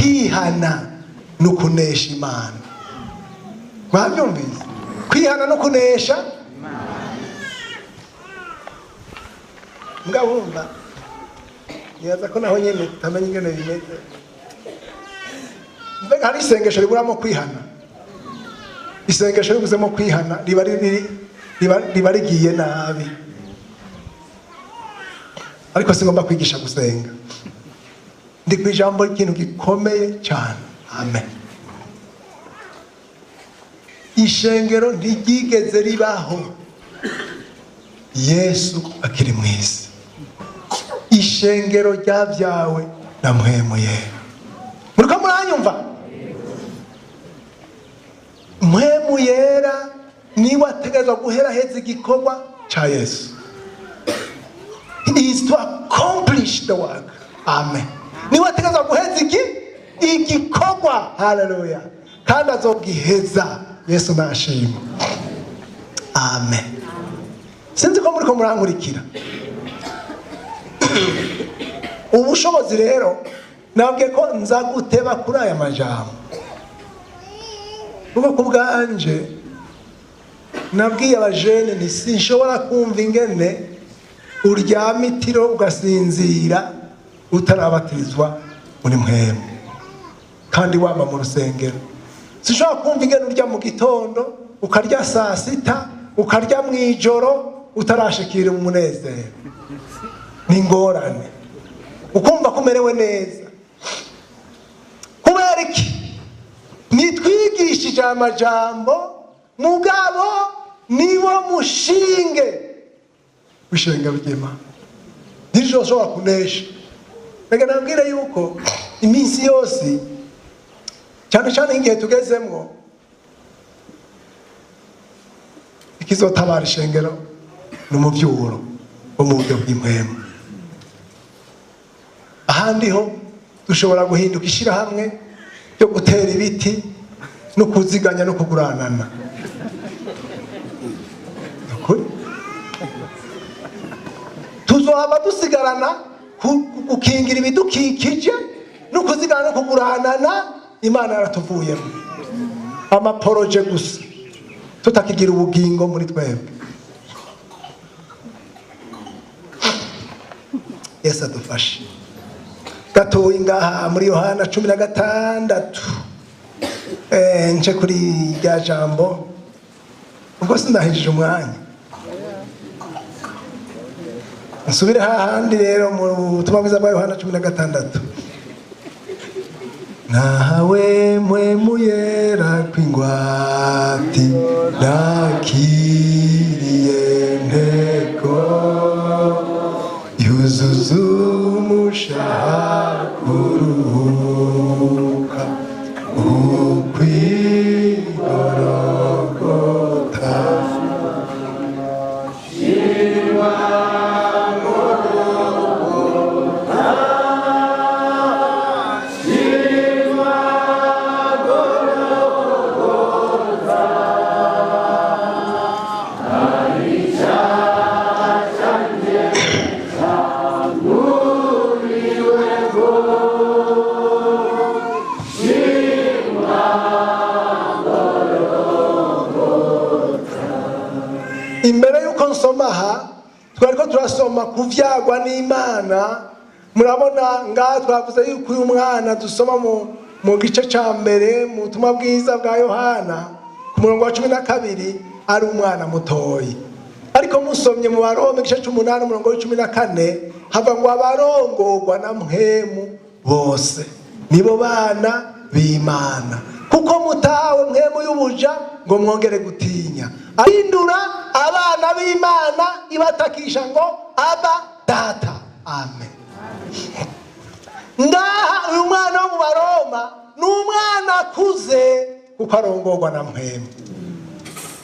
Kwihana no kunesha Imana. Mwabyumvise? Kwihana no kunesha. Mugabo wumva nibaza ko naho nyene tutamenya ingene bimeze. Mbega hari isengesho riburamo kwihana? Isengesho ribuzemo kwihana riba rigiye nabi. Ariko singomba kwigisha gusenga, ndi ku ijambo ikintu gikomeye cyane. Amen. Ishengero ntiryigeze ribaho Yesu akiri mu isi. Ishengero ryabyawe na Mpwemu Yera. Muriko muranyumva? Mpwemu Yera niwe ategerezwa guheraheza igikorwa ca Yesu. He is to accomplish the work. Amen. Niwe ategerezwa guheza igikorwa. Haleluya. Kandi azogiheza. Yesu nashimwe. Amen. Sinzi ko muriko murankurikira. Ubushobozi rero nabwiye ko nza guteba kuri aya majambo, kuko ku bwanje nabwiye abajene nti sinshobora kumva ingene uryama itiro ugasinzira utarabatizwa muri Mpwemu kandi wama mu rusengero. Sinshobora kumva ingene urya mu gitondo, ukarya saa sita, ukarya mu ijoro utarashikira umunezero. Ni ingorane ukumva ko umerewe neza. Kubera iki? Nitwigishije amajambo, mugabo niwo mushinge w'ishengero ry'Imana. Ntizoshobora kunesha. Reka nabwire yuko iminsi yose, cyane cyane nk'igihe tugezemwo, ikizotabara ishengero ni umuvyuro wo mu buryo bw'impwemu. Ahandi ho dushobora guhinduka ishirahamwe ryo gutera ibiti no kuziganya no kuguranana. Nukuri tuzohava dusigarana gukingira ibidukikije no kuzigana no kuguranana. Imana yaratuvuyemo amaporoje gusa, tutakigira ubugingo muri twebwe. Yesu adufashe. Gatoyi ngaha muri Yohana 16, nce kuri rya jambo, ubwo sindahejije umwanya, nsubire hahandi rero mu butumwa bwiza bwa Yohana 16. Nahawe Mpwemu Yera kw'ingwati, nakiriye nteko yuzuza umushaha kuruhuka ukwigorogota. Imbere yuko nsoma aha, twari ko turasoma kuvyagwa n'Imana. Murabona ngaha twavuze yuko uyu mwana dusoma mu gice ca mbere mu butumwa bwiza bwa Yohana ku murongo wa 12 ari umwana mutoyi. Ariko musomye mu Baroma igice c'umunani umurongo w'icumi na kane, hava ngo abarongorwa na Mpwemu bose nibo bana b'Imana, kuko mutahawe Mpwemu y'ubuja ngo mwongere gutinya, ahindura abana b'Imana ibatakisha ngo aba data. Amen. Ngaha uyu mwana wo mu Baroma ni umwana akuze kuko arongorwa na Mpwemu.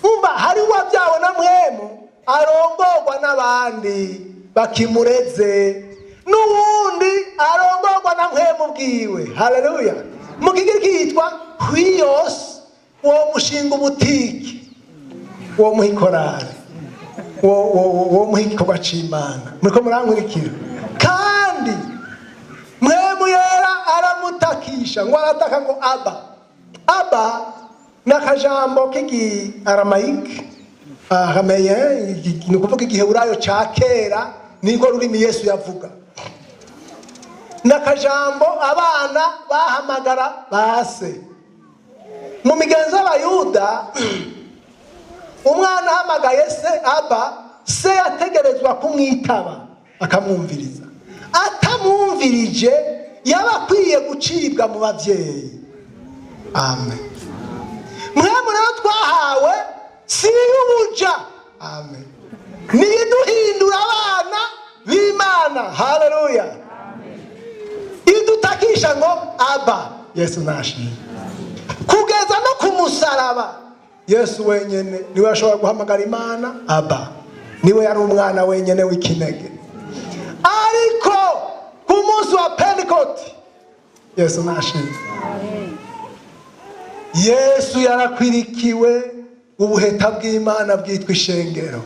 Umva, hari uwabyawe na Mpwemu arongorwa n'abandi bakimureze, n'uwundi arongorwa na Mpwemu bwiwe. Haleluya. Mu kigiriki yitwa huios, wo mushinga ubutiki, wo muhikorare, wo muhikorwa c'Imana. Muriko murankurikira? Kandi Mpwemu Yera aramutakisha. Aratakisha ngo arataka ngo aba. Aba n'akajambo k'igi aramayike, arameyen, ni ukuvuga igiheburayo ca kera, nirwo rurimi Yesu yavuga. N'akajambo abana bahamagara base. Mu migenzo y'Abayuda, umwana ahamagaye se aba, se yategerezwa kumwitaba akamwumviriza. Atamwumvirije yaba akwiye gucibwa mu babyeyi. Amen. Mwemu rero twahawe si iy'ubuja. Amen. Ni iduhindura abana b'Imana. Haleluya. Idutakisha ngo aba. Yesu nashimwe. Kugeza no ku musaraba, Yesu wenyene niwe yashobora guhamagara Imana aba. Niwe yari umwana wenyene w'ikinege. Ariko ku munsi wa Pentecote, Yesu nashimwe, Yesu yarakwirikiwe ubuheta bw'Imana bwitwa ishengero.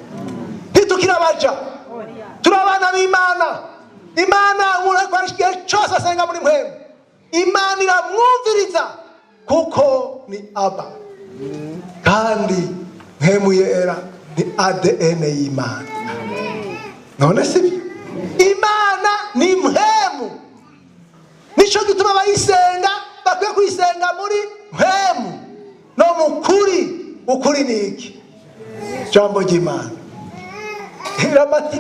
Ntitukirabaja, turi abana b'Imana. Imana umuntu ariko igihe cyose asenga muri mpwemu, Imana iramwumviriza kuko ni aba. Kandi mpwemu yera ni ADN y'Imana. None sibyo? Imana ni mpwemu, nico gituma abayisenga bakwiye kuyisenga muri mpwemu no mu kuri. Ukuri ni iki? Jambo ry'Imana.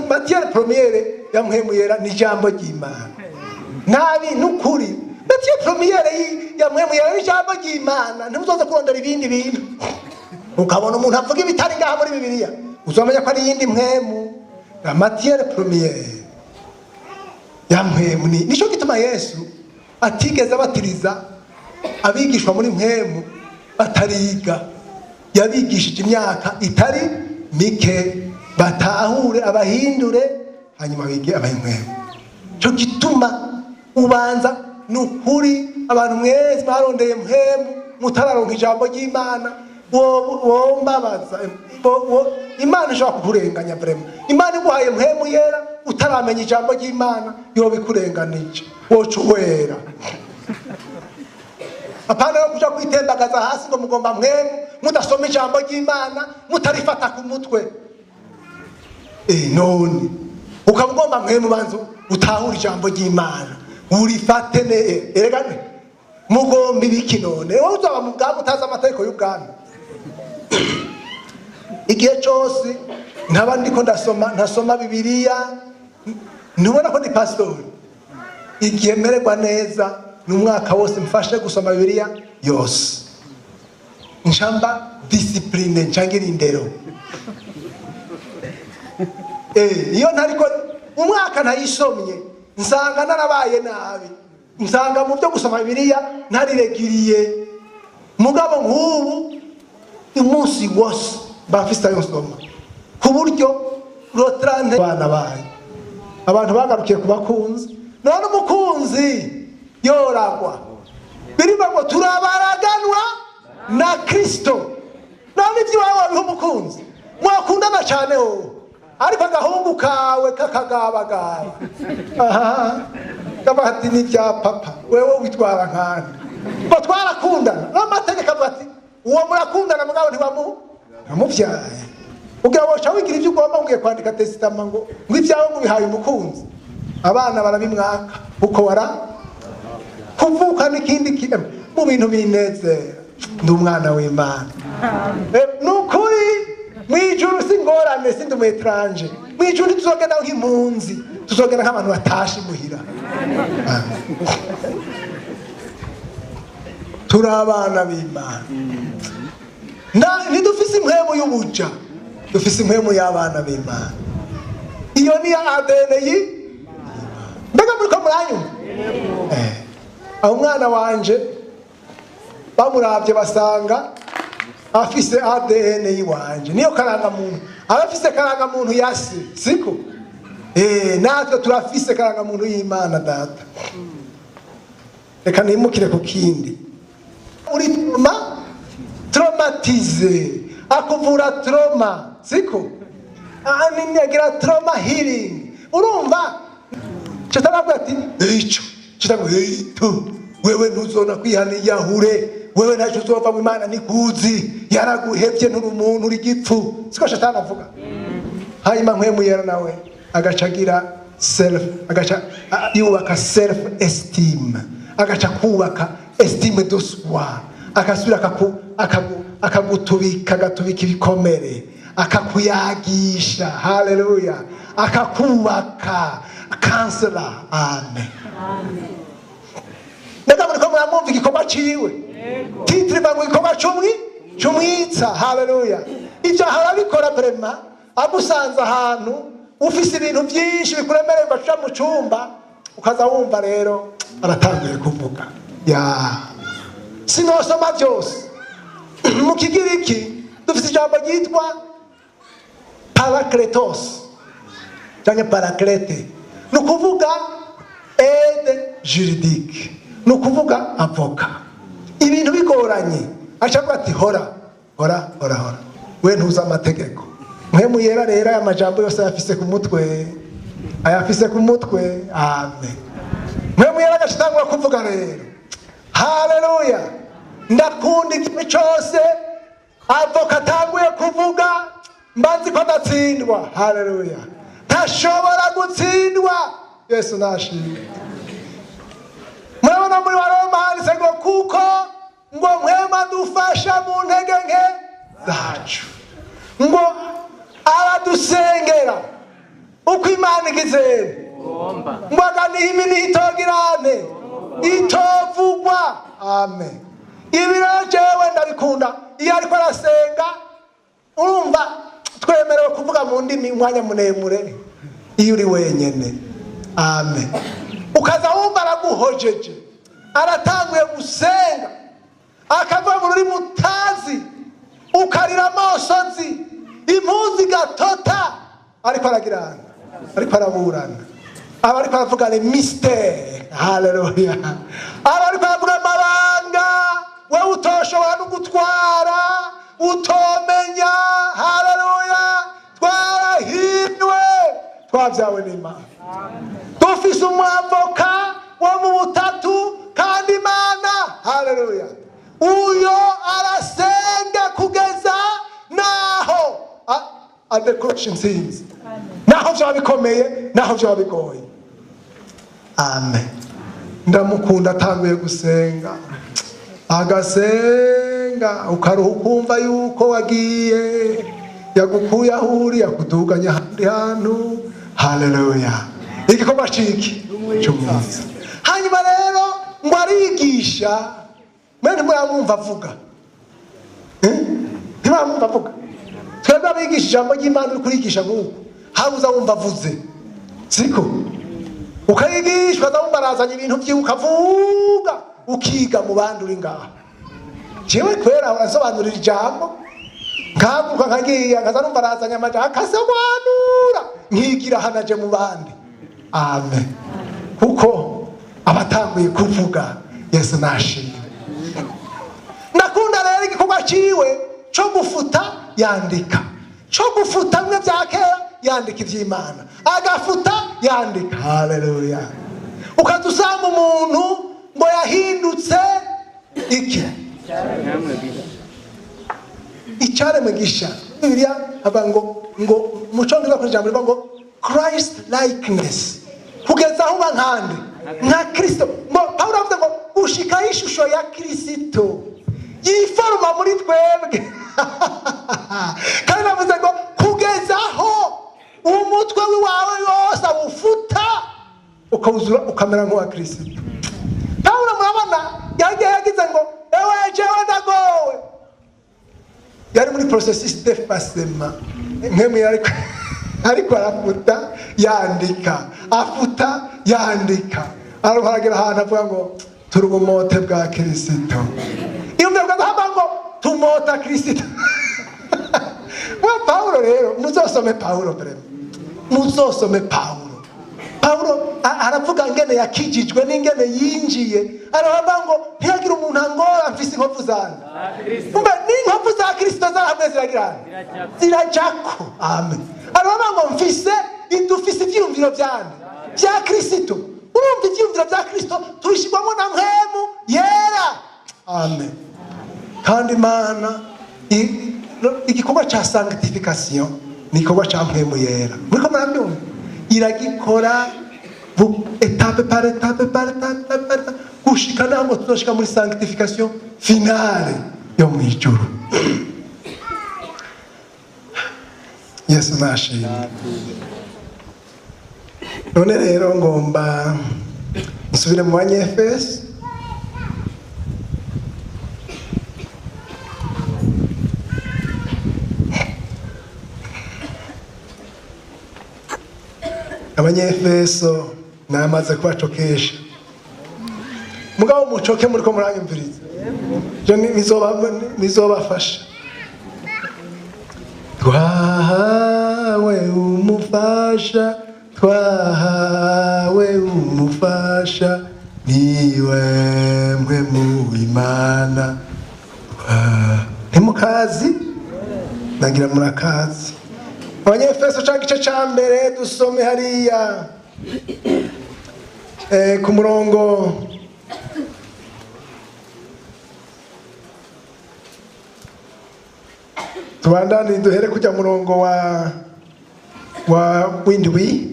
Matière première ya mpwemu yera ni jambo ry'Imana. Nta bintu ukuri. Matière première ya mpwemu yera ni jambo ry'Imana. Ntimuzoze kurondera ibindi bintu. Ukabona umuntu avuga ibitari ngaha muri Bibiliya, uzamenya ko ari iyindi mpwemu. La matière première ya mpwemu ni nico gituma Yesu atigeze abatiriza abigishwa muri mpwemu batariga. Yabigishije imyaka itari mike, batahure, abahindure, hanyuma bige abahe mpwemu. Cyo gituma ubanza ni ukuri. Abantu mwese mwarondeye mpwemu mutararonka ijambo ry'Imana, wombabaza Imana ishobora kukurenganya. Vraiment, Imana iguhaye mpwemu yera utaramenya ijambo ry'Imana, yoba ikurenganije, woca uwera. Apana yo kuja kwitembagaza hasi ngo mugomba mpwemu mudasoma ijambo ry'Imana, mutarifata ku mutwe. None ukaba ugomba mpwemu, banza utahure ijambo ry'Imana, urifate ne. Erega mugomba ibiki none? Wowe uzaba mu bwami utazi amategeko y'ubwami? Igihe cyose ntaba ndiko ndasoma, ntasoma Bibiliya, ntubona ko ndi pasitori. Igihe mererwa neza ni umwaka wose mfashe gusoma Bibiliya yose, nshamba discipline, nshangira indero. Iyo ntariko umwaka ntayisomye, nsanga narabaye nabi, nsanga mu byo gusoma Bibiliya ntariregiriye. Mugabo nk'ubu umunsi wose mba mfise ayo nsoma, ku buryo rotrante abana bayo. Abantu bagarukiye ku bakunzi. None umukunzi yoragwa, birivuga ngo turabaraganwa na Kristo. None ibyo iwawe wabiha umukunzi mwakundana cyane wowe, ariko agahungu kawe kakagabagaba, aha kavuga ati ni ibya papa, wewe witwara nkande ngo twarakundana? N'amategeko avuga ati uwo murakundana, mugabo ntiwamubyaye. Ugira ngo woca wigira ibyo ugomba, ugiye kwandika testament ngo ibyawe ngo ubihaye umukunzi, abana barabimwaka kuko wara kuvuka n'ikindi mu bintu binezera. Ndi umwana w'Imana. Ni ukuri, mu ijuru si ingorane, si ndi umu étranger. Mu ijuru ntituzogenda nk'impunzi, tuzogenda nk'abantu batashe imuhira. Amen. Turi abana b'Imana. Ntidufise impwemu y'ubuja, dufise impwemu y'abana b'Imana. Iyo ni ya ADN yi. Mbega muriko muranyumva? Aho umwana wanje bamuravye basanga afise ADN yiwanje, niyo karangamuntu. Aba afise karangamuntu ya se, siko? Natwe turafise karangamuntu y'Imana Data. Reka nimukire ku kindi. Uri trauma, traumatisé, akuvura trauma, siko? Agira trauma healing. Urumva, cyo ati ico cyo tu Wewe ntuzona kwihana, iyahure. Wewe ntacyo uzova mu Imana, nikuzi yaraguhevye, nturi umuntu, uri igipfu. Siko Shatani avuga? Hanyuma Mpwemu Yera nawe agaca agira self, agaca yubaka self esteem, agaca kubaka estime de soi, agasubira akagutubika, agatubika ibikomere, akakuyagisha. Haleluya! Akakubaka, counselor. Amen. Mbega muriko muramwumva igikorwa ciwe? Titre iva ngo igikorwa c'umwitsa. Haleluya! Ivyo arabikora vraiment. Agusanze ahantu ufise ibintu vyinshi bikuremereye, ugaca mu cumba, ukaza wumva rero aratanguye kuvuga. Ya, sinosoma vyose. Mu Kigiriki dufise ijambo ryitwa parakletos canke paraclete, ni ukuvuga aide juridique, ni ukuvuga avocat. Ibintu bigoranye aca avuga ati: "Hora, hora, hora, hora, we ntuzi amategeko." Mpwemu Yera rero aya majambo yose ayafise ku mutwe, ayafise ku mutwe. Amen. Mpwemu Yera agaca atangura kuvuga rero. Haleluya! Ndakunda igihe cose avocat atanguye kuvuga, mbanzi ko adatsindwa. Haleluya! Ntashobora gutsindwa. Yesu nashimwe. Murabona muri wa Roma handitse ngo kuko ngo Mpwemu adufasha mu ntege nke zacu, ngo aradusengera uko Imana igizene, ngo aganiha iminiho itogirane itovugwa. Amen. Ibi rero jewe ndabikunda iyo ariko arasenga. Urumva twemerewe kuvuga mu ndimi umwanya muremure iyo uri wenyene. Amen. Ukaza wumva araguhojeje, aratanguye gusenga, akavuga mu rurimi utazi, ukarira amosozi, impuzu igatota, ariko aragirana, ariko araburana, aba ariko aravuga les mystères. Haleluya! Aba ariko aravuga amabanga wewe utoshobora no gutwara, utomenya. Haleluya! Twarahiriwe, twabyawe n'Imana, dufise umwavoka wo mu butatu kandi Imana. Haleluya! Uyo arasenga kugeza naho adekorosha intsinzi, naho byaba bikomeye, naho byaba bigoye. Amen. Ndamukunda atanguye gusenga, agasenga ukaruha, ukumva yuko wagiye, yagukuye aho uri, yakuduganya ahandi hantu. Haleluya! Igikorwa ciki cy'umwiza. Hanyuma rero ngo arigisha. Mwe ntimuramwumva avuga? Eh? Ntimuramwumva avuga? Twebwe abigisha ijambo ry'Imana, uri kurigisha nk'uko hari uza wumva avuze, siko? Ukayigisha, ukaza wumva arazanye ibintu byiwe, ukavuga, ukiga mu bandi uri ngaha. Jewe kwera arasobanurira ijambo, nkaguka nkagiye, nkaza numva arazanye amajambo, akasobanura, nkigira hanaje mu bandi. Amen. Kuko abatanguye kuvuga. Yesu nashimwe. Ndakunda rero igikorwa ciwe co gufuta yandika, co gufuta bimwe bya kera yandika ivy'Imana, agafuta yandika. Haleluya! Ukaza usanga umuntu ngo yahindutse iki? Icyaremwe gisha. Bibiliya avuga ngo mu Cyongereza kuri ijambo rivuga ngo Christ likeness, kugeza aho uba nkande, nka Kristo. Ngo Pawulo avuze ngo gushikaho ishusho ya Kristo yiforoma muri twebwe. Kandi navuze ngo kugeza aho umutwe wawe yose awufuta, ukawuzura, ukamera nk'uwa Kristo. Pawulo murabona yagiye yagize ngo: "Ewe jewe ndagowe." Yari muri processus d'effacement. Nkemwe ariko arafuta yandika, afuta yandika, aragera ahantu avuga ngo turi ubumote bwa Kirisito. Iyo mvuga ngo ngo tumota Kirisito mwa Pawulo. Rero muzosome Pawulo, vraiment muzosome Pawulo. Pawulo aravuga ngene yakijijwe n'ingene yinjiye. Aravuga ngo ntihagire umuntu angora, mfise inkovu zanjye. Umva, n'inkovu za Kirisito zarahamwe ziragirana, zirajako. Amen. Aravuga ngo mfise, dufise ivyiyumviro vyanje bya Kirisito. Urumva, ivyiyumviro vya Kristo tubishirwamo na Mpwemu Yera. Amen. Kandi Imana, igikorwa ca sanctification ni igikorwa ca Mpwemu Yera. Muriko murabyumva? Iragikora étape par étape par étape par étape, gushika naho ngo tuzoshika muri sanctification finale yo mu ijuru. Yesu nashimwe. None rero ngomba nsubire mu Banyefeso. Abanyefeso namaze kubacokesha, mugabo mucoke muriko muranyumviriza, je nizobafasha. Twahawe umufasha, twahawe umufasha, niwe Mpwemu w'Imana. Ntimukazi? Nagira murakazi. Abanyefeso ca gice ca mbere, dusome hariya ku murongo tubandane, duhere kujya murongo wa w'indwi.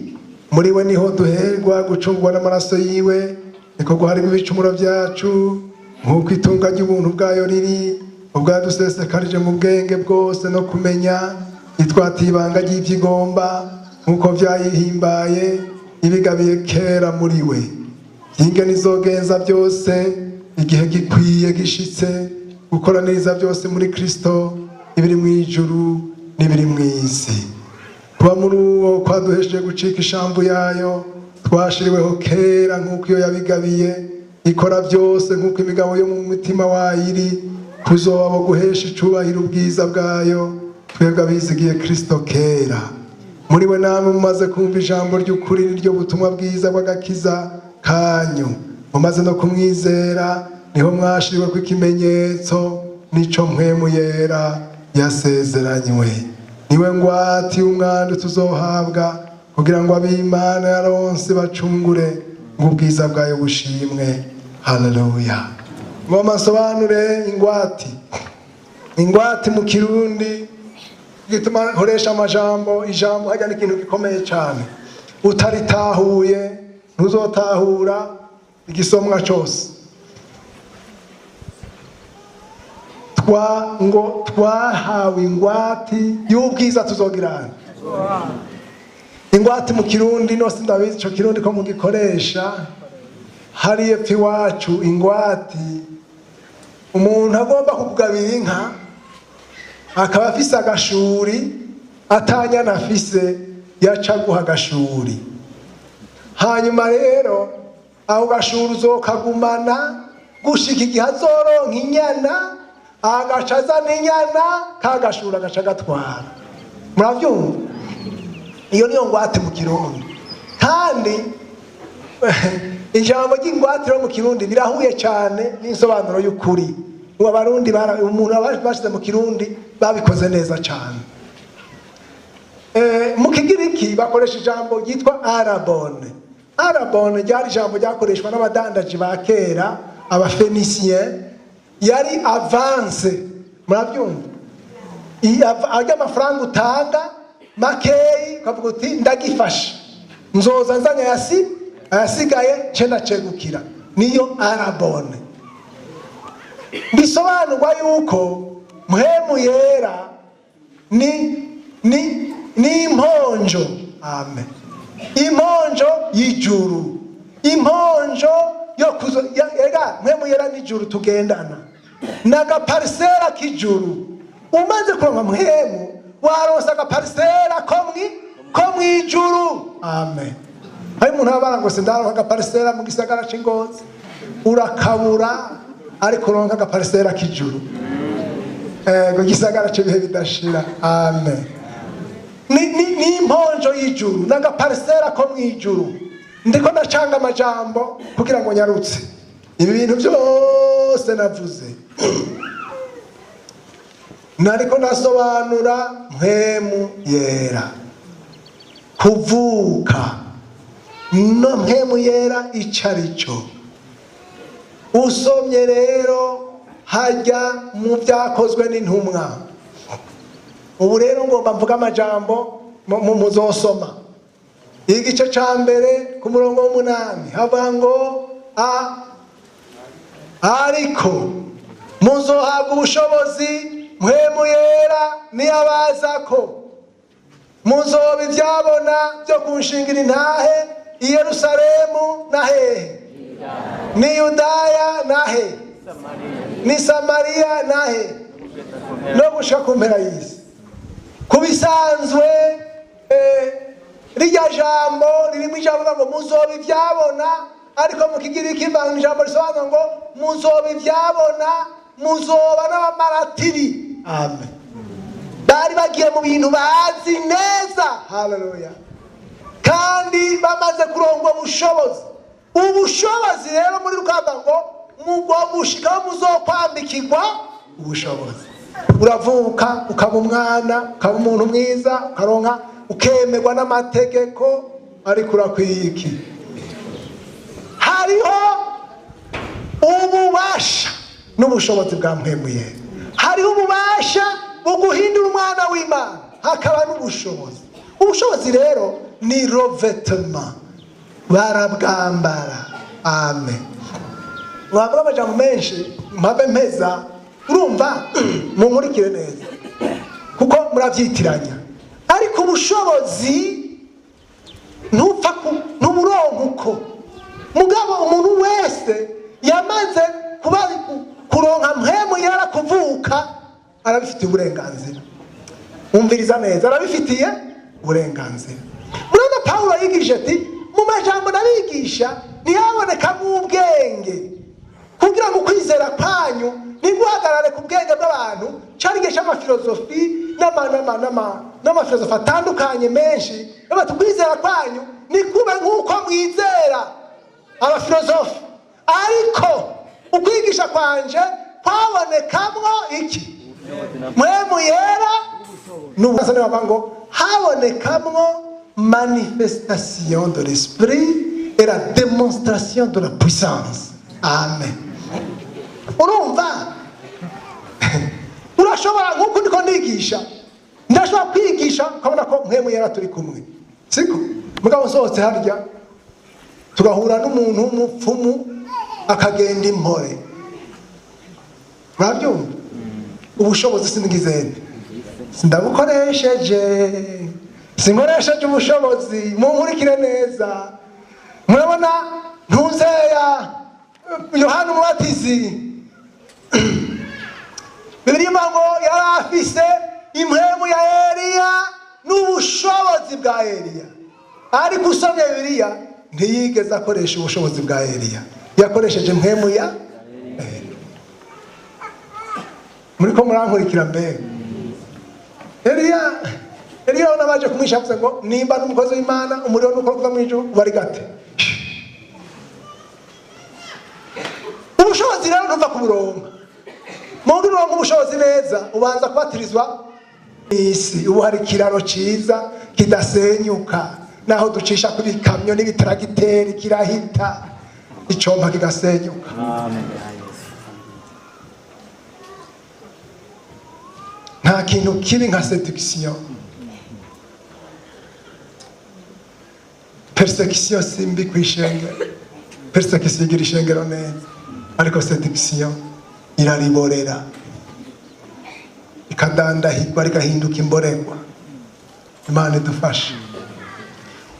Muri we niho duherwa gucungwa n'amaraso yiwe, niko guharirwa ibicumuro byacu, nk'uko itunga ry'ubuntu bwayo riri, ubwadusesekarije mu bwenge bwose no kumenya, itwatiye ibanga ry'ivyigomba, nk'uko vyayihimbaye, ibigabiye kera muri we, byingene izogenza byose igihe gikwiye gishitse, gukoraniriza byose muri Kristo, ibiri mu ijuru n'ibiri mu isi. Kuba muri uwo kwaduhesheje gucika ishamvu yayo, twashiriweho kera nk'uko iyo yabigabiye, ikora byose nk'uko imigabo yo mu mutima wayo iri, kuzoba abo guhesha icubahiro ubwiza bwayo, twebwe abizigiye Kristo kera. Muri we namwe mumaze kumva ijambo ry'ukuri, niryo butumwa bwiza bw'agakiza kanyu, mumaze no kumwizera, niho mwashiriwe ko ikimenyetso, nico Mpwemu Yera yasezeranywe. Niwe ngwate y'umwandu tuzohabwa, kugira ngo ab'Imana yaronse bacungure, ngo ubwiza bwayo bushimwe. Haleluya. Ngoma nsobanure ingwati. Ingwati mu Kirundi, gituma nkoresha amajambo, ijambo hajya n'ikintu gikomeye cyane, utaritahuye ntuzotahura igisomwa cyose. Twa ngo twahawe ingwati y'ubwiza tuzogirana. Ingwati mu Kirundi, no sindabizi ico Kirundi ko mugikoresha hari epfo iwacu. Ingwati, umuntu agomba kukugabira inka, akaba afise agashuri, atanyana afise, yaca aguha agashuri. Hanyuma rero ako gashuri uzokagumana gushika igihe azoronka inyana, agaca azana inyana, ka gashuri agaca agatwara. Muravyumva? Iyo niyo ngwate mu Kirundi. Kandi ijambo ry'ingwate ryo mu Kirundi birahuye cyane n'insobanuro y'ukuri. Ubu Abarundi umuntu bashize mu Kirundi babikoze neza cyane. Mu Kigiriki bakoresha ijambo ryitwa arabone. Arabone ryari ijambo ryakoreshwa n'abadandaji ba kera, Abafenisien, yari avance. Murabyumva? Arya amafaranga utanga makeyi, ukavuga uti: "Ndagifashe, nzoza nzanye ayasigaye ce ndacegukira." Niyo arabone. Bisobanurwa yuko Mpwemu Yera ni imponjo. Amen. Imponjo y'ijuru, imponjo yo kuzo ega Mpwemu Yera n'ijuru tugendana, n'agaparisera k'ijuru. Umaze kuronka Mpwemu, waronse agaparisera ko mwijuru. Amen. Hari umuntu aba ngo sindaronka agaparisera mu gisagara c'Ingozi, urakabura, ariko uronka agaparisera k'ijuru, ego, gisagara c'ibihe bidashira. Amen. Ni imponjo y'ijuru, n'agaparisera ko mwijuru. Ndiko ndacanga amajambo kugira ngo nyarutse. Ibi bintu byose navuze, nariko ndasobanura Mpwemu Yera, kuvuka. No Mpwemu Yera ico ari cyo. Usomye rero hajya mu Byakozwe n'Intumwa. Ubu rero ngomba mvuga amajambo muzosoma igice ca mbere ku murongo w'8, havuga ngo: "A ariko muzohabwa ubushobozi Mpwemu Yera niyabazako, muzoba ibyabona byo kunshingira intahe i Yerusalemu na hehe, ni Yudaya na he, ni Samariya na he, no gushika ku mpera y'isi." Ku bisanzwe rirya jambo ririmo ijambo rivuga ngo muzoba ibyabona, ariko mu Kigiriki ivanga ijambo risobanura ngo muzoba ibyabona, muzoba n'abamaratiri. Amen. Bari bagiye mu bintu bazi neza, haleluya, kandi bamaze kurongwa ubushobozi. Ubushobozi rero muri rukamba ngo mugushikaho muzokwambikirwa ubushobozi. Uravuka ukaba umwana, ukaba umuntu mwiza, ukaronka, ukemerwa n'amategeko, ariko urakwiye iki? Hariho ububasha n'ubushobozi bwa Mpwemu Yera. Hariho ububasha buguhindura umwana w'Imana, hakaba n'ubushobozi. Ubushobozi rero ni revêtement, barabwambara. Amen. Mwavuga amajambo menshi mpave mpeza. Urumva, munkurikire neza kuko murabyitiranya, ariko ubushobozi ntupfa ntuburonka uko. Mugabo umuntu wese yamaze kuba kuronka Mpwemu Yera, kuvuka, arabifitiye uburenganzira. Umviriza neza, arabifitiye uburenganzira. Murabona Pawulo yigishije ati: "Mu majambo nabigisha ntihabonekamo ubwenge, kugira ngo ukwizera kwanyu ntiguhagarare ku bwenge bw'abantu." Cyari igihe cy'amafilozofi n'amafilozofi atandukanye menshi. Bati: "Ukwizera kwanyu nikube nk'uko mwizera abafilozofi, ariko ukwigisha kwanje kwabonekamwo iki? Mpwemu Yera." N'ubu bavuga ngo habonekamwo manifestation de l'esprit et la démonstration de la puissance. Amen. Urumva, urashobora, nk'uko ndiko ndigisha, ndashobora kwigisha ukabona ko Mpwemu Yera turi kumwe, siko? Mugabo nsohotse harya tugahura n'umuntu w'umupfumu akagenda impore, murabyumva? Ubushobozi sinigizende, sindabukoresheje, sinkoresheje ubushobozi. Munkurikire neza. Murabona ntuzeya Yohana Umubatizi, Bibiliya ivuga ngo yari afise impwemu ya Eliya n'ubushobozi bwa Eliya, ariko usomye Bibiliya ntiyigeze akoresha ubushobozi bwa Eliya, yakoresheje impwemu ya Eliya. Muri ko murankurikira? Mbega Eliya, Eliya urabona baje kumwisha, avuze ngo nimba n'umukozi w'Imana, umuriro nuko kuva mu ijuru bari gate. Ubushobozi rero ntuva kuburonka. Mu uronka ubushobozi neza, ubanza kubatirizwa isi. Ubu hari ikiraro ciza kidasenyuka, naho ducisha ku bikamyo n'ibitragiteri kirahita, icompa kigasenyuka. Amen. Ya Yesu. Nta kintu kibi nka séduction. Persécution simbi kw'ishengero, persécution igira ishengero neza, ariko séduction irariborera, ikadandahirwa, rigahinduka imborerwa. Imana idufashe.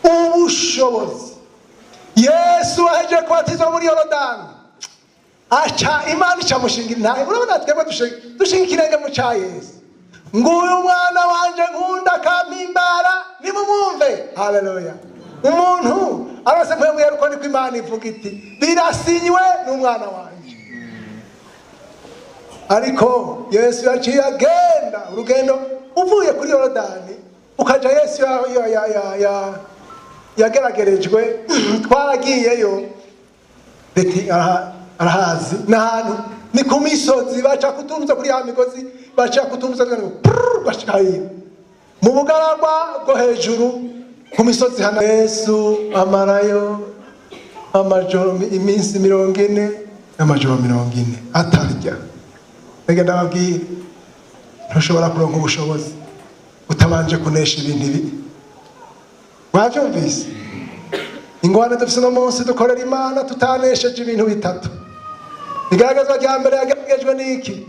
Ubushobozi, Yesu ahejeje kubatizwa muri Yorodani, aca Imana icamushingira intahe. Urabona twebwe dushinga ikirenge mu ca Yesu: "Nguyu mwana wanje nkunda akampimbara, nimumwumve." Haleluya. Umuntu arose Mpwemu Yera, uko niko Imana ivuga iti: "Birasinywe n'umwana wanje." Ariko Yesu yaciye agenda urugendo, uvuye kuri Yorodani ukaja Yesu yageragerejwe. Twaragiyeyo, beti arahazi n'ahantu ni ku misozi, baca kutumza kuri ya migozi, baca kutumza ngo prrr, bashika hiyo mu bugaragwa bwo hejuru. Ku misozi hana Yesu amarayo amajoro iminsi 40 n'amajoro 40 atarya. Reka ndababwire, ntushobora kuronka ubushobozi utabanje kunesha ibintu ibi. Mwavyumvise? Ingorane dufise uno munsi, dukorera Imana tutanesheje ibintu bitatu. Igaragazwa rya mbere yagaragajwe n'iki?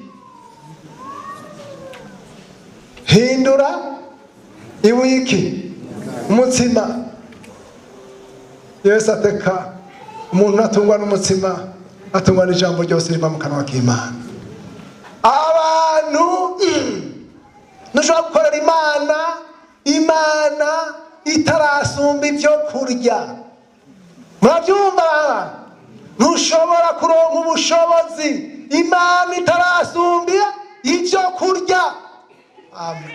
Hindura ibuye iki? Umutsima. Yesu ateka umuntu atungwa n'umutsima, atungwa n'ijambo ryose riva mu kanwa k'Imana. Abantu ntushobora gukorera Imana, Imana itarasumba ibyo kurya. Murabyumva? Ntushobora kuronka ubushobozi Imana itarasumba ibyo kurya. Amen.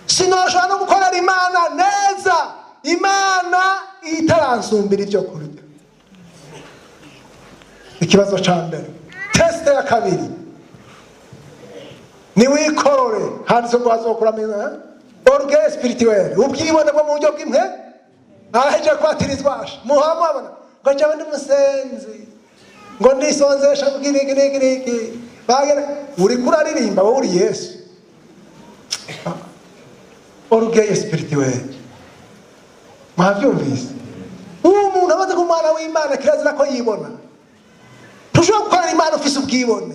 Sinoshobora no gukorera Imana neza Imana itaransumbira ibyo kurya. Ikibazo ca mbere. Test ya kabiri ni wikorore, handitse ngo hazokuramo orgueil spirituel, ubwibone bwo mu buryo bw'imwe. Aheje kwatirizwa, muhora mubabona ngo jewe ndi musenzi, ngo ndisonzesha kugira iki n'iki n'iki. Bagera uriko uraririmba, wowe uri Yesu. Orgueil spirituel, mwavyumvise? Uwo muntu amaze kuba umwana w'Imana, kirazira ko yibona. Ntushobora gukorera Imana ufise ubwibone.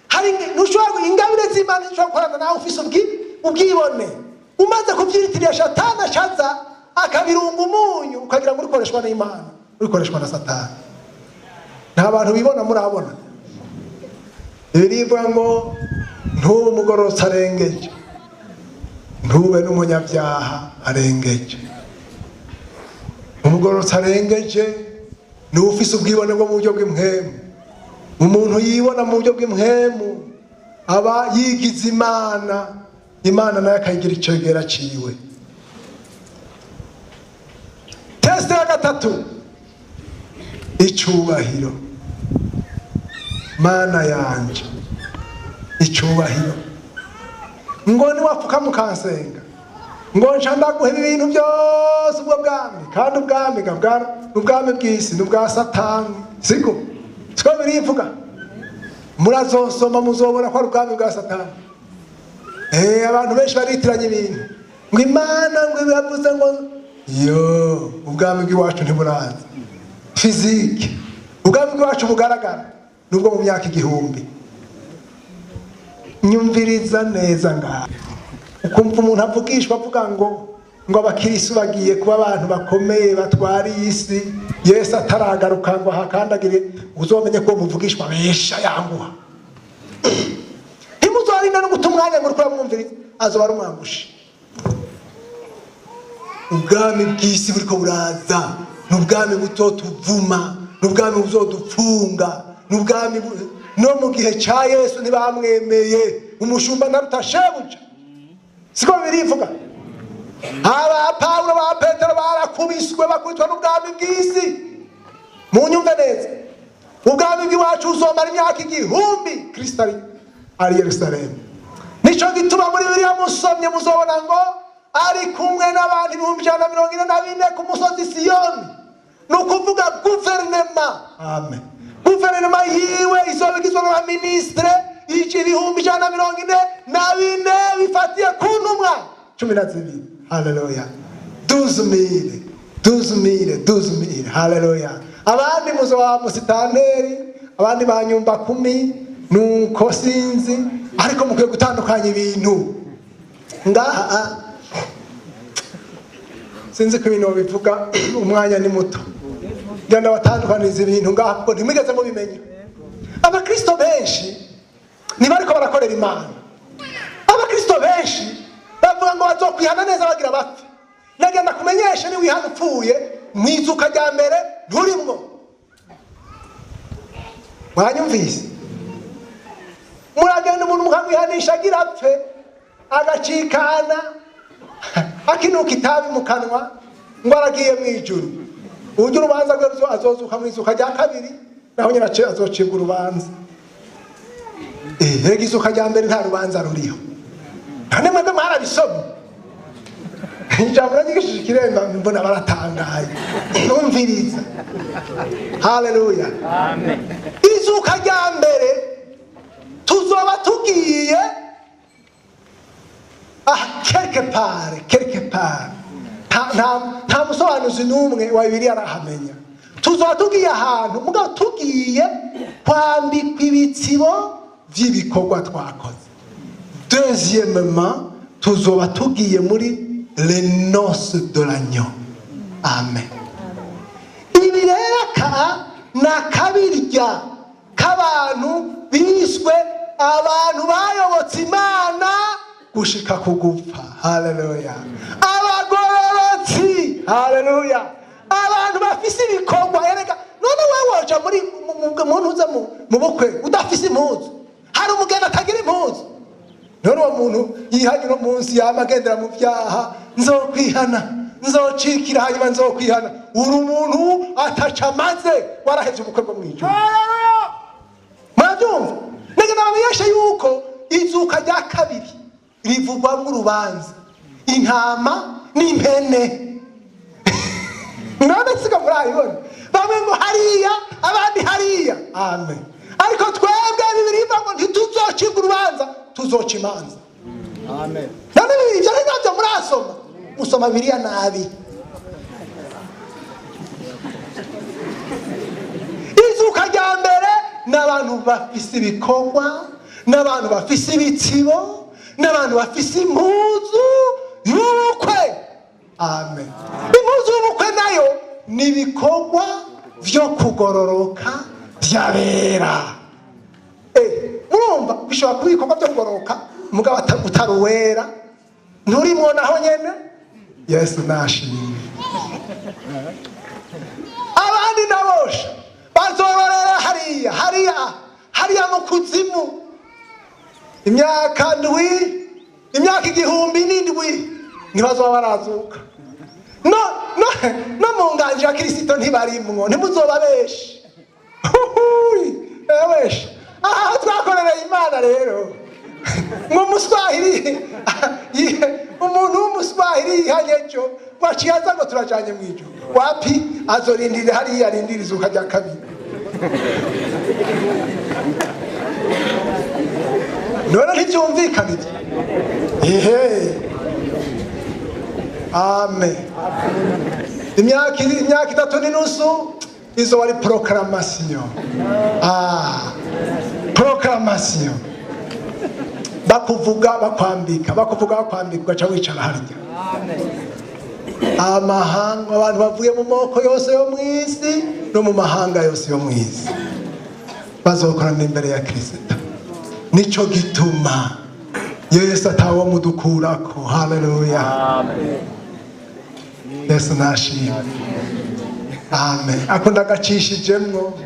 Hari ntushobora, ingabire z'Imana zishobora gukorana nawe ufise ubwibone. Umaze kubyitirira, Shatani ashaza akabirunga umunyu, ukagira ngo urikoreshwa n'Imana, urikoreshwa na Satani. Nta bantu bibona murabona. Birivuga ngo ntube umugororotsi arengeje, ntube n'umunyabyaha arengeje. Umugororotsi arengeje ni ufise ubwibone bwo mu buryo bw'impwemu. Umuntu yibona mu buryo bw'impwemu aba yigize Imana, Imana nayo akayigira icegera ciwe. Test ya gatatu, icubahiro. Mana yanje, icubahiro. Ngo niwapfuka mukansenga, ngo nca ndaguha ibi bintu byose, ubwo bwami. Kandi ubwami ubwami bw'isi ni ubwa Satani, siko? Siko birivuga? Murazosoma, muzobona ko ari ubwami bwa Satani. Abantu benshi baritiranya ibintu, ngo Imana ngo yavuze ngo yo ubwami bw'iwacu ntiburaza physique. Ubwami bw'iwacu bugaragara nubwo mu myaka 1000. Nyumviriza neza ngaha, ukumva umuntu avugishwa avuga ngo abakirisu bagiye kuba abantu bakomeye batwara iyi si Yesu ataragaruka ngo ahakandagire, uzomenye ko muvugishwa besha yanguha. Ntimuzorinda no guta umwanya ngo uriko uramwumviriza, azoba ari umwangushi. Ubwami bw'isi buriko buraza ni ubwami buzotuvuma, ni ubwami buzodupfunga, ni ubwami no mu gihe ca Yesu ntibamwemeye. Umushumba ntaruta shebuja, siko birivuga? Aba Pawulo, ba Petero barakubiswe, bakubitwa n'ubwami bw'isi. Munyumve neza, ubwami bw'iwacu buzomara imyaka 1000, Kristo ari Yerusalemu. Nico gituma muri Bibiliya musomye muzobona ngo ari kumwe n'abantu 144,000 ku musozi Siyoni. Ni ukuvuga guverinema, amen, guverinoma yiwe izoba igizwe n'abaminisitire 144,000 bifatiye ku ntumwa 12. Haleluya! 12,000, 12,000, 12,000. Haleluya! Abandi muzoba musitanteri, abandi ba nyumba kumi, nuko sinzi, ariko mukwiye gutandukanya ibintu ngaha. Sinzi ko ibintu bivuga, umwanya ni muto. Genda batandukaniza ibintu ngaha, kuko ntimwigeze mubimenya. Abakristo benshi ntibariko barakorera Imana. Abakristo benshi bavuga ngo bazokwihana neza bagira bapfe. Nagenda kumenyesha, niwihana upfuye, mu izuka rya mbere nturimwo. Mwanyumvise? Muragenda umuntu mukamwihanisha agira apfe, agacikana akinuka itabi mu kanwa, ngo aragiye mu ijuru. Uburyo urubanza rwe azozuka mu izuka rya kabiri, naho nyine azocibwa urubanza. Erega izuka rya mbere nta rubanza ruriho. None mwebwe mwarabisomye? Ijambo nanyigishije ikiremba, mbona baratangaye. Numviriza, haleluya. Amen. Izuka rya mbere, tuzoba tugiye ah quelque part, nta musobanuzi n'umwe wa Bibiliya arahamenya. Tuzoba tugiye ahantu, mugabo tugiye kwambikwa ibitsibo vy'ibikorwa twakoze. Deuxièmement, tuzoba tugiye muri les noces de l'agneau. Amen. Ibi rero aka ni akabirya k'abantu biswe abantu bayobotse Imana gushika ku gupfa. Haleluya! Abagororotsi, haleluya! Abantu bafise ibikorwa. Erega none wewe woja muri mu ntuza mu bukwe udafise impuzu? Hari umugeni atagira impuzu? None uwo muntu yihanye uno munsi, yama agendera mu byaha, nzokwihana, nzocikira, hanyuma nzokwihana, uri umuntu ataca amaze, warahevye ubukwe bwo mw'ijuru. Murabyumva? Nege nabamenyeshe yuko izuka rya kabiri rivugwamwo urubanza, intama n'impene. None siko murabibona? Bamwe ngo hariya, abandi hariya. Amen. Ariko twebwe Bibiri ivuga ngo ntituzocibwa urubanza, tuzoca imanza. Amen. None ibyo ari nabyo murasoma? Musoma Biriya nabi. Izuka rya mbere n'abantu bafise ibikorwa, n'abantu bafise ibitsibo, n'abantu bafise impuzu y'ubukwe. Amen. Impuzu y'ubukwe nayo ni ibikorwa vyo kugororoka vy'abera. Murumva, bishobora kuba ibikorwa byo kugororoka, mugabo utari uwera, nturimwo naho nyene. Yesu nashimwe. Abandi nabosha bazororera hariya, hariya, hariya mu kuzimu, imyaka ndwi, imyaka 1007, ntibazoba barazuka. No mu nganji ya Kirisito ntibarimwo. Ntimuzoba benshi. Huhuyi, benshi aha twakorereye Imana. Rero ngo umuswahili, umuntu w'umuswahili yihanye ejo, waciye aza ngo turajanye mw'ijuru. Wapi, azorindira hariya, arindira izuka rya kabiri. None ntibyumvikana ibyo? Ehe, amen. Imyaka 3.5 izo wari proclamation. Proclamation, bakuvuga bakwambika, bakuvuga bakwambika, ugaca wicara harya. Amahanga, abantu bavuye mu moko yose yo mu isi no mu mahanga yose yo mu isi bazokorana imbere ya Kirisito. Nico gituma Yesu atawo mudukurako. Haleluya! Amen. Yesu nashimwe. Amen. Ako ndagacishijemwo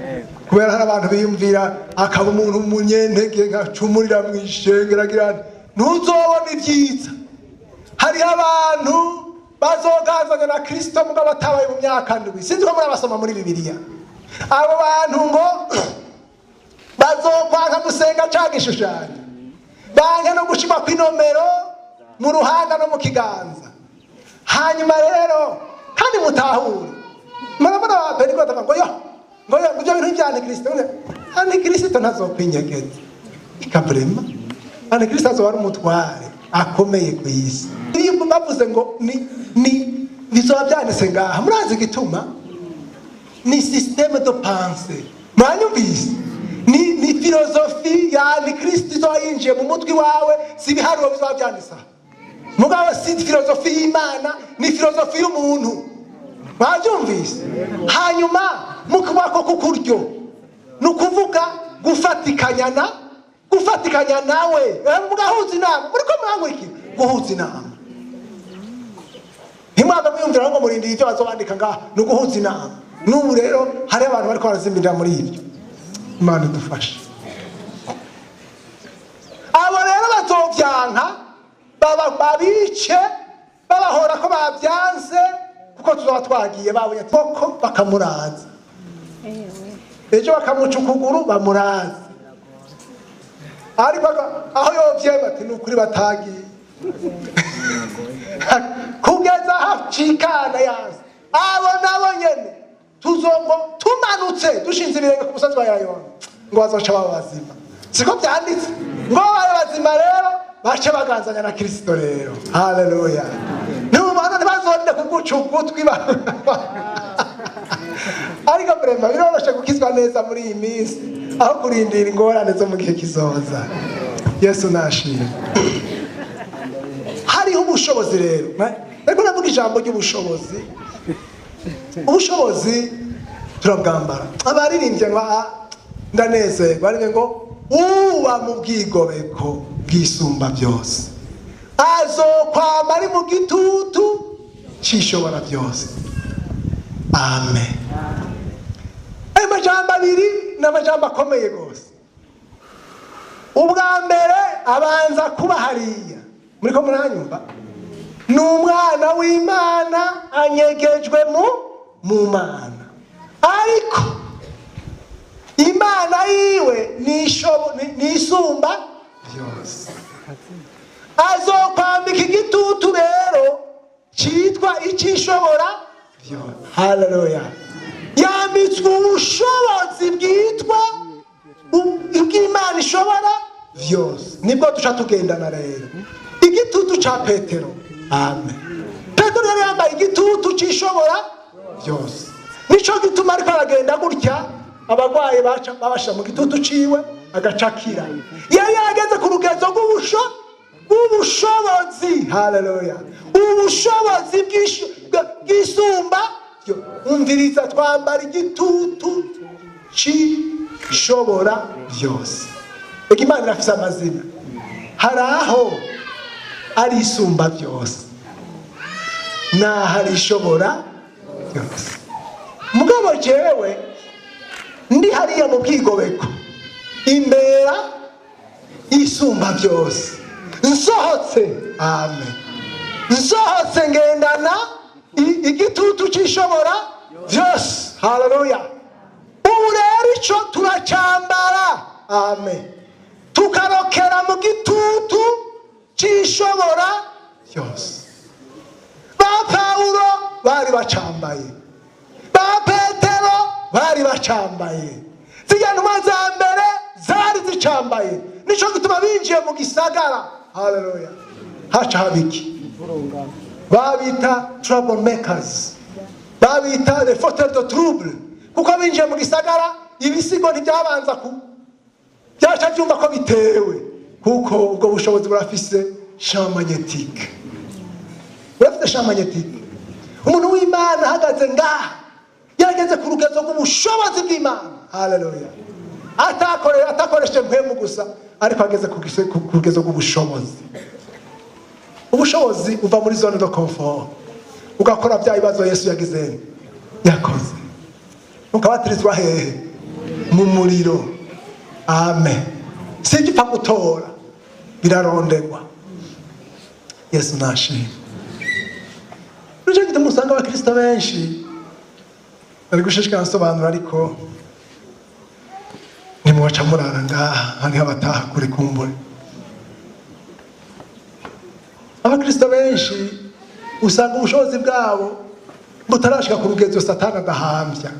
kubera hari abantu biyumvira akaba umuntu umunyentege nkacumurira mu ishengero, agira ati ntuzobona ibyiza. Hariho abantu bazogazanya na Kristo mugabo batabaye mu myaka ndwi. Sinzi ko murabasoma muri Bibiliya. Abo bantu ngo bazokwanka gusenga ca gishushanyo, banke no gushirwa kw'inomero mu ruhanga no mu kiganza. Hanyuma rero kandi mutahure, murabona ba Pentekote bavuga ngo yo, ngo yo, ibyo bintu bya Antikristo. None Antikristo ntazokwinyegeza ikabrema. Antikristo azoba ari umutware akomeye ku isi. Iyo bavuze ngo ni bizoba byanditse ngaha, murazi igituma? Ni système de pensée. Mwanyumvise? Ni philosophie ya Antikristo izoba yinjiye mu mutwe wawe. Si ibiharuro bizoba byanditse aha, mugabo si philosophie y'Imana, ni philosophie y'umuntu. Mwabyumvise? Hanyuma mu kuboko k'ukuryo ni ukuvuga gufatikanya nawe, mugahuza inama. Muriko murankurikira? Guhuza inama, ntimwaga mwiyumvira ngo murindire ibyo bazobandika ngaha, ni uguhuza inama. N'ubu rero hari abantu bariko barazimirira muri ibyo. Imana idufashe. Abo rero bazovyanka, babice, babahora ko babyanse, kuko tuzoba twagiye babonye koko bakamuraza ejo, bakamuca ukuguru, bamuraza. Ariko aho yovyema ati ni ukuri batagiye. Kugeza hacikana yanze. Abo nabo nyene tuzongo tumanutse dushinze ibirenge ku musozi wa Elayono, ngo bazoca baba bazima. Siko byanditse? Ngo babe bazima rero, bace baganzanya na Kristo rero. Haleluya! Ntubana ntibazonde kuguca ugutwi. Ariko vraiment biroroshe gukizwa neza muri iyi minsi aho kurindira ingorane zo mu gihe kizoza. Yesu nashimwe. Hariho ubushobozi rero. Ariko ndavuga ijambo ry'ubushobozi. Ubushobozi turabwambara. Abaririmbye ngo ndanezerwa, baririmbye ngo uba mu bwigobeko bwisumba byose azokwama ari mu gitutu cishobora byose. Amen. Ayo majambo abiri ni amajambo akomeye rwose. Ubwa mbere, abanza kuba hariya muriko muranyumva, ni umwana w'Imana anyegejwe mu Mana, ariko Imana yiwe ni isumba byose. Azokwambika igitutu rero cyitwa icyishobora byose. Haleluya! Yambitswe ubushobozi bwitwa ubw'Imana ishobora byose. Nibwo duca tugendana rero igitutu ca Petero. Amen. Petero yari yambaye igitutu c'ishobora byose. Nico gituma ariko aragenda gutya, abarwayi baca babasha mu gitutu ciwe, agacakira. Yari yarageze ku rugezo rw'ubushobozi. Haleluya! Ubushobozi bw'isumba. Umviriza, twambara igitutu c'ishobora byose. Ega Imana irafise amazina. Hari aho ari isumba byose n'aho ari ishobora byose. Mugabo jewe ndi hariya mu bwigobeko, imbera isumba byose. Nsohotse, amen, nsohotse ngendana igitutu c'ishobora byose. Haleluya! Ubu rero ico turacambara, amen, tukarokera mu gitutu c'ishobora byose. Ba Pawulo bari bacambaye, ba Petero bari bacambaye, zirya ntumwa za mbere zari zicambaye. Nico gituma binjiye mu gisagara, haleluya, haca haba iki? Babita trouble makers, babita les fauteurs de trouble, kuko binjiye mu gisagara, ibisigo ntibyabanza ku byaca byumva ko bitewe, kuko ubwo bushobozi burafise champ magnétique, burafite champ magnétique. Umuntu w'Imana ahagaze ngaha, yageze ku rugezo rw'ubushobozi bw'Imana, haleluya, atakoresheje mpwemu gusa, ariko ageze ku rugezo rw'ubushobozi. Ubushobozi uva muri zone de confort, ugakora bya bibazo Yesu yagize, yakoze, ukabatirizwa hehe? Mu muriro. Amen. Si ibyo upfa gutora, birarondegwa. Yesu nashimwe. Nicyo gituma usanga abakristo benshi bari gushishikara nsobanura, ariko ntimwaca murara ngaha, hariho abataha kure kumbure. Abakristo benshi usanga ubushobozi bwabo butarashika ku rugezo Satani adahambya.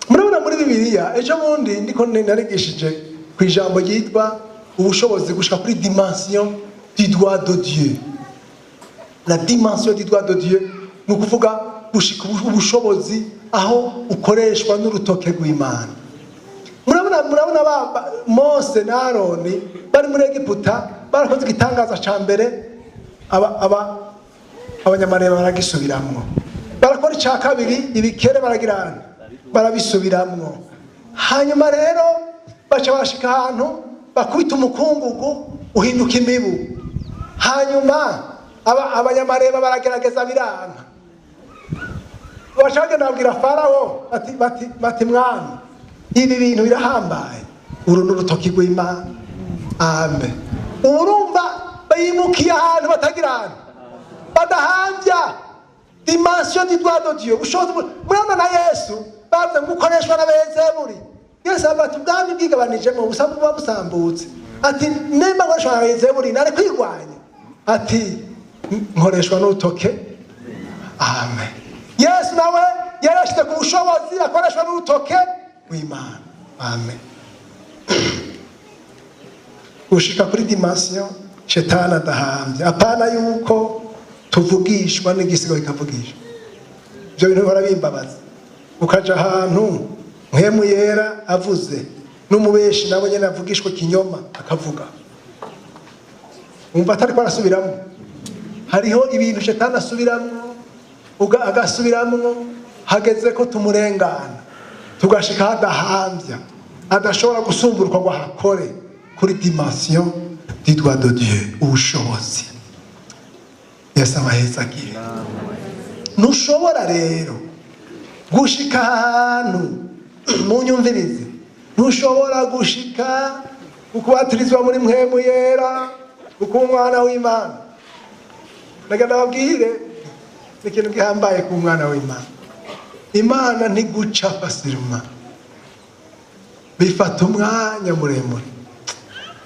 Murabona muri Bibiliya, ejo bundi ndiko narigishije ku ijambo ryitwa ubushobozi gushika kuri dimension du doigt de Dieu. La dimension du doigt de Dieu ni ukuvuga gushika ubushobozi aho ukoreshwa n'urutoke rw'Imana. Murabona Mose na Aroni bari muri Egiputa, barakoze igitangaza ca mbere, abanyamareba baragisubiramwo. Barakora icya kabiri, ibikere baragirana, barabisubiramwo. Hanyuma rero baca bashika ahantu bakubita umukungugu, uhinduka imibu. Hanyuma abanyamareba baragerageza, biranka. Baca bagenda babwira Farawo bati: "Mwami, ibi bintu birahambaye, uru ni urutoki rw'Imana." Amen. Urumva bimukiye ahantu batagira, ahantu badahambya dimension du doigt de Dieu, ubushobozi. Murabona na Yesu bavuze ngo ukoreshwa na Bezebuli. Yesu avuga ati ubwami bwigabanijemo busa buba busambutse. Ati nimba nkoreshwa na Belizebuli, nari kwirwanya. Ati nkoreshwa n'urutoke. Amen. Yesu nawe yarashyize ku bushobozi akoreshwa n'urutoke rw'Imana. Amen. Gushika kuri dimension shetani adahambye, apana yuko tuvugishwa n'igisigo kikavugishwa. Ibyo bintu bihora bimbabaza, ukaja ahantu Mpwemu Yera avuze, n'umubeshi nabo nyene avugishwa kinyoma akavuga, wumva atariko arasubiramo. Hariho ibintu shetani asubiramwo, agasubiramwo, hageze ko tumurengana, tugashika hadahambya, adashobora gusumburuka ngo ahakore kuri dimension du doigt de Dieu, ubushobozi. Yesu abahezagire. Ntushobora rero gushika ahantu, munyumvirize, ntushobora gushika ukubatirizwa muri Mpwemu Yera, ukuba umwana w'Imana. Reka ndababwire, ni ikintu gihambaye ku mwana w'Imana. Imana ntiguca facilement, bifata umwanya muremure,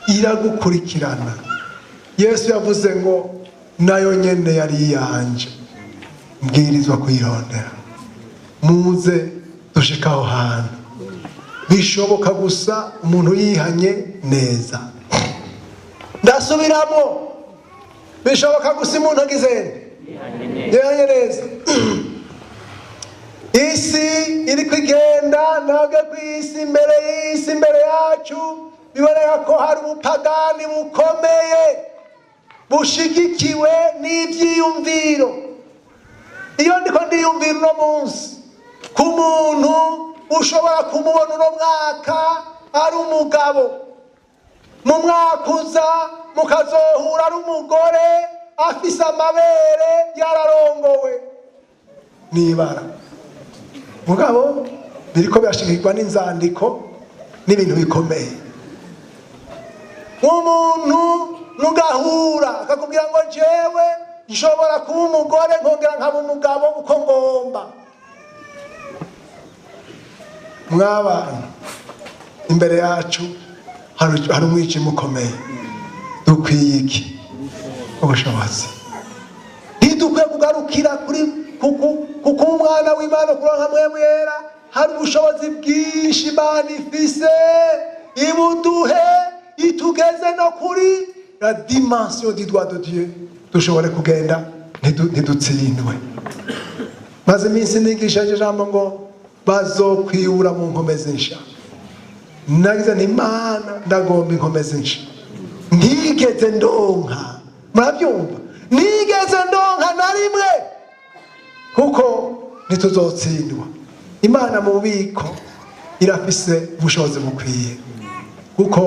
iragukurikirana. Yesu yavuze ngo nayo nyene yari iyanje, mbwirizwa kuyirondera. Muze dushike aho hantu. Bishoboka gusa umuntu yihanye neza. Ndasubiramo, bishoboka gusa umuntu agize yihanye neza. Isi iri kwigenda ntabwo ku isi, imbere y'isi, imbere yacu biboneka ko hari ubupagani bukomeye bushigikiwe n'ibyiyumviro. Iyo ndiko ndiyumvira uno munsi ku muntu ushobora kumubona uno mwaka ari umugabo, mu mwaka uza mukazohura ari umugore afise amabere, yararongowe, nibara mugabo biriko birashigikirwa n'inzandiko n'ibintu bikomeye. Umuntu mugahura akakubwira ngo jewe nshobora kuba umugore nkongera nkaba umugabo uko ngomba. Mw'abantu, imbere yacu hari umwijima ukomeye. Dukwiye iki? Ubushobozi. Ntidukwiye kugarukira kuri kuko umwana w'Imana, kuronka Mpwemu Yera. Hari ubushobozi bwinshi Imana ifise, ibuduhe, itugeze no kuri la dimension du doigt de Dieu, dushobore kugenda ntidutsindwe. Maze iminsi nigisha iryo jambo ngo bazokwibura mu nkomezi nsha. Nagize nti: "Imana, ndagomba inkomezi nsha ntigeze ndonka." Murabyumva? Ntigeze ndonka na rimwe, kuko ntituzotsindwa. Imana mu bubiko irafise ubushobozi bukwiye, kuko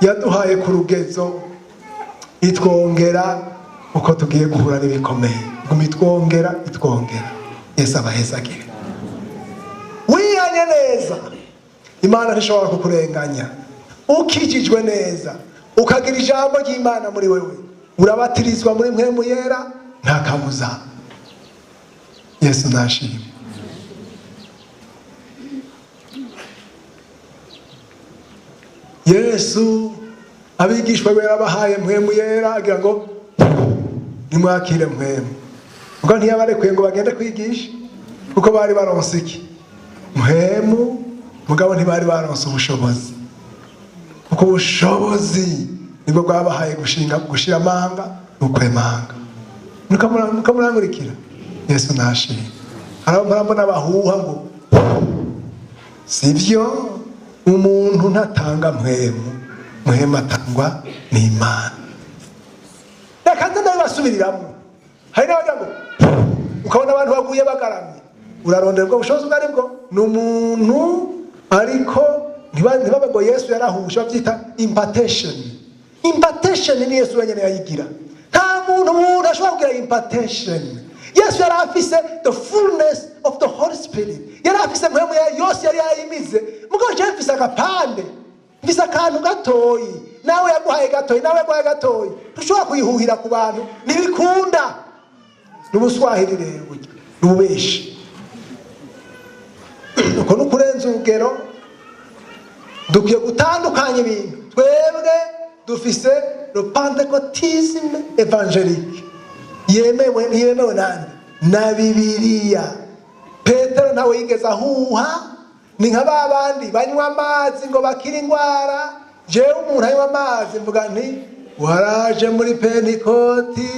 yaduhaye ku rugezo, itwongera uko tugiye guhura n'ibikomeye, guma itwongera, itwongera. Yesu abahezagire. Wihanye neza, Imana ntishobora kukurenganya. Ukijijwe neza, ukagira ijambo ry'Imana muri wewe, urabatirizwa muri Mpwemu Yera, nta kabuza. Yesu nashimwe. Yesu abigishwa be yarabahaye Mpwemu Yera, agira ngo nimwakire Mpwemu, ubwo ntiyabarekuye ngo bagende kwigisha, kuko bari baronse iki? Mpwemu, mugabo ntibari baronse ubushobozi, kuko ubushobozi nibwo bwabahaye gushinga, gushira amanga n'ukwemanga. Mukamurangurikira. Yesu nashimwe. Hari abo murambona bahuha ngo sibyo. Umuntu ntatanga Mpwemu, Mpwemu atangwa n'Imana. Reka nze ndabibasubiriramo. Hari n'abagira ngo, ukabona abantu baguye bagaramye. Urarondera ubwo bushobozi ubwo ari bwo, ni umuntu, ariko ntibabe ngo Yesu yarahushe. Babyita impartation. Impartation ni Yesu wenyine yayigira, nta muntu umuntu ashobora kugira impartation. Yesu yari afise the fullness of the Holy Spirit, yari afise Mpwemu yose, yari yayimize. Mugabo jewe mfise agapande, mfise akantu gatoyi, nawe yaguhaye gatoyi, nawe yaguhaye gatoyi. Ntushobora kuyihuhira ku bantu, ntibikunda. Ni ubuswahili rero, burya ni ububeshi, uko ni ukurenza urugero. Dukwiye gutandukanya ibintu. Twebwe dufise le pentecôtisme évangélique yemewe, yemewe nande? Na Bibiliya. Petero ntawe yigeze ahuha. Ni nka ba bandi banywa amazi ngo bakire indwara. Jewe umuntu anywa amazi mvuga nti: "Waraje muri Pentikoti,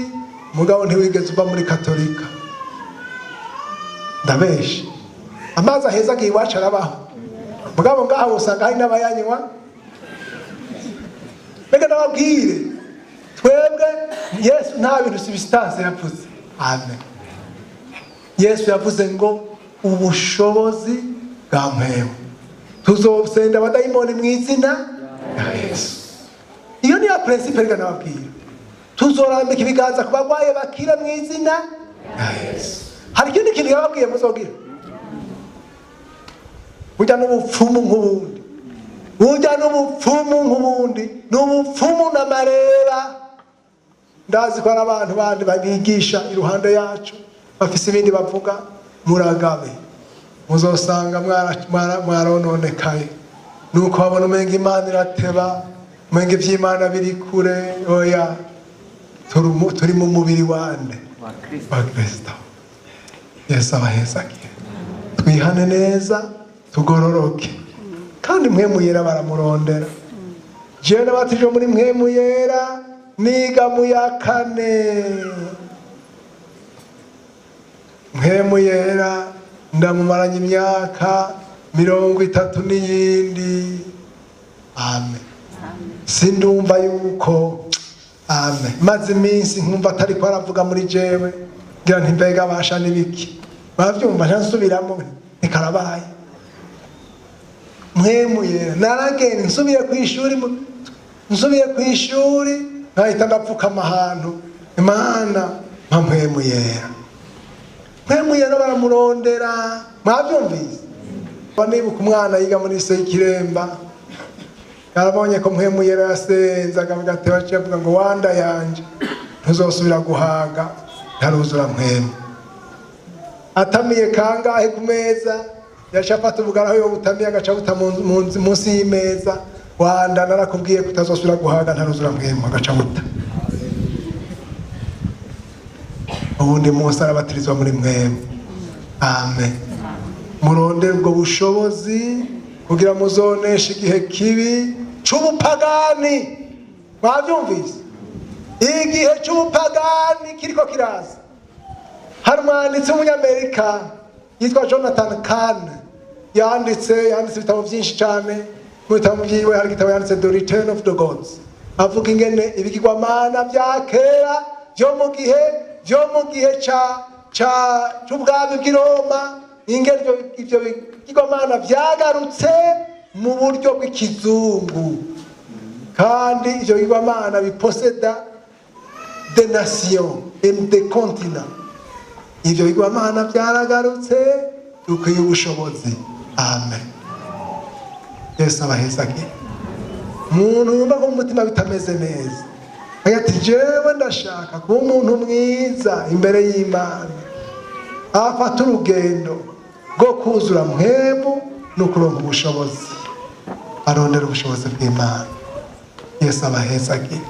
mugabo ntiwigeze uva muri Katolika." Ndabeshe? Amazi aheza agiye iwacu arabaho, mugabo ngaho usanga hari n'abayanywa. Mbega ndababwire, twebwe Yesu nta bintu substance yavuze. Amen. Yesu yavuze ngo ubushobozi bwa Mpwemu, tuzosenda abadayimoni mu izina rya Yesu. Iyo niyo principe. Reka nababwira, tuzorambika ibiganza ku barwaye bakira mu izina rya Yesu. Hari ikindi kintu yababwiye muzogira? Burya n'ubupfumu nk'ubundi, burya n'ubupfumu nk'ubundi, n'ubupfumu n'amareba. Ndazi ko hari abantu bandi babigisha iruhande yacu bafise ibindi bavuga. Muragabe, muzosanga mwarononekaye. Nuko babona umenga Imana irateba, umenga ivy'Imana biri kure. Oya, turi mu mubiri wande? Wa Kristo. Yesu abahezagiye. Twihane neza, tugororoke, kandi Mpwemu Yera baramurondera. Jewe nabatijwe muri Mpwemu Yera niga mu ya kane. Mpwemu Yera ndamumaranye imyaka 30 n'iyindi. Amen. Sindumva yuko, amen, maze iminsi nkumva atari ko aravuga muri jewe, ngira nti: "Mbega basha n'ibiki?" Bavyumva ntansubiramo, ntikarabaye. Mpwemu Yera naragenda, nsubiye ku ishuri, nsubiye ku ishuri nkahita ndapfukama ahantu: "Imana, mpa Mpwemu Yera." Mpwemu Yera baramurondera. Mwavyumvise? Nibuka umwana yiga muri lycée y'Ikiremba, yarabonye ko Mpwemu Yera yasenze, akavuga ati, baciye avuga ngo: "Wanda yanje, ntuzosubira guhaga ntaruzura Mpwemu." Atamiye kangahe ku meza, yaca afata ubugari aho yobutamiye, agaca buta munsi y'imeza. "Wanda, narakubwiye ko utazosubira guhaga ntaruzura Mpwemu." Agaca buta. Ubundi munsi arabatirizwa muri Mpwemu. Amen. Murondere ubwo bushobozi kugira muzoneshe igihe kibi c'ubupagani. Mwavyumvise? Igihe c'ubupagani kiriko kiraza. Hari umwanditsi w'umunyamerika yitwa Jonathan Cahn, yanditse ibitabo byinshi cyane. Mu bitabo byiwe hari igitabo yanditse, The Return of the Gods, avuga ingene ibigirwamana bya kera byo mu gihe ca ca c'ubwami bw'i Roma, ingene ivyo bigirwamana vyagarutse mu buryo bw'ikizungu, kandi ivyo bigirwamana biposeda des nations et des continents. Ivyo bigirwamana byaragarutse. Dukwiye ubushobozi. Amen. Yesu abahezagire. Umuntu yumva ko mu mutima bitameze neza, ati: "Jewe ndashaka kuba umuntu mwiza imbere y'Imana," afata urugendo rwo kuzura Mpwemu no kuronka ubushobozi, arondera ubushobozi bw'Imana. Yesu abahezagire.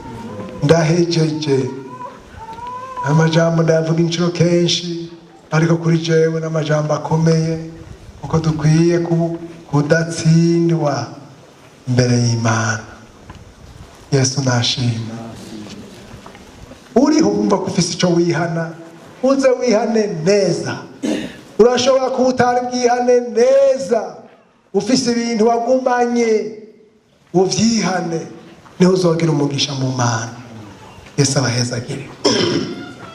Ndahejeje. Amajambo ndayavuga inshuro kenshi, ariko kuri jewe n'amajambo akomeye, kuko dukwiye kudatsindwa imbere y'Imana. Yesu nashima. Uriho wumva ko ufise icyo wihana, uze wihane neza. Urashobora kuba utari bwihane neza, ufise ibintu wagumanye, uvyihane, niho uzogira umugisha mu Mana. Yesu abahezagire.